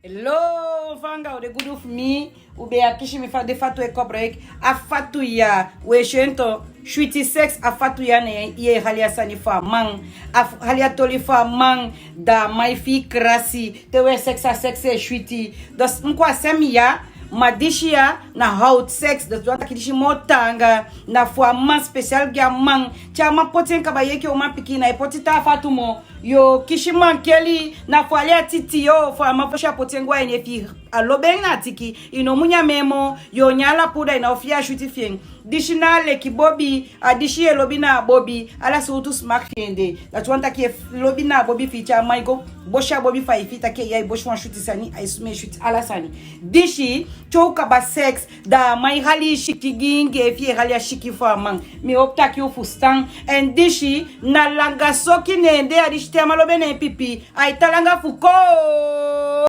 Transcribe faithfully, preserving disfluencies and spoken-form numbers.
Hello, fa anga u de? Gudu fu mi. U be akisi mi fa den fatu e koboloiki a fatu ya. We si en tu, switi seks, a fatu ya ne i e hali a sani fu a man. A fu hali a toli fu a man, da a man e fii krasi. Te we seks, a seks e switi. Dus mi kon a sem ya, ma disi ya na hot seks. Dus wani taki disi moo taanga, na fu a man, spesial gi a man. Te a man poti en kaba, i enke umanpikin, ná e poti taa fatu moo. Yo kisi mankeli, na fu hali a titi yo, fu a man fosi a poti en go a ini en, efi a lobi en na a tiki, i ná mu nyan en moo. Yo nyan ala puuda, i ná o fii a switi fi en. Disi na a leki bobi, a disi ye lobi na a bobi, ala sowtu smak fi en de. Dati wani taki i e lobi na a bobi fi i, te a man e go bosi a bobi, fa i fii taki ya e bosi wan switi sani, ai sumee switi, ala sani. Disi, te u kaba seks, da a man e hali i siki gi en, efi i e hali a siki fu a man. Mi howpu taki u fusutan. En disi na langa soki, ne en de a disi, te a man lobi en, ne en pipi ai tan langa fu koo.